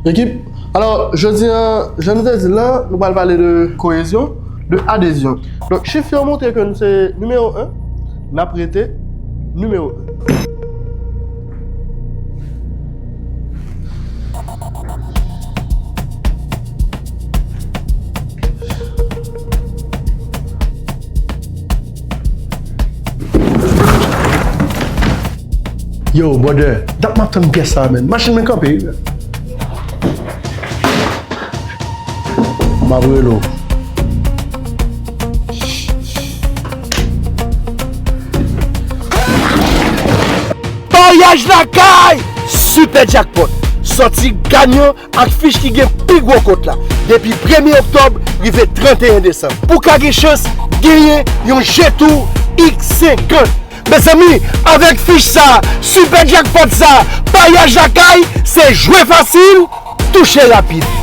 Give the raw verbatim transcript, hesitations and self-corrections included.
Ekip, alò, jodi a, jan nou te di l la, nou pral pale de koyezyon, de adezyon. Donk, chif yo montre ke nou se nimewo en, n ap rete nimewo en. Yo, brother, dat m ap tann pyès sa, man. Machin mwen kanpe, wi. M ap rele w. Paryaj lakay! Super Jackpot! Sòti ganyan ak fich ki gen pi gwo kot la. Depi premye oktòb rive trannteyen desanm. Pou w ka gen chans genyen yon Jetour X senkant. Mezanmi, avèk fich sa, Super Jackpot sa, paryaj lakay, se jwe fasil, touche rapid.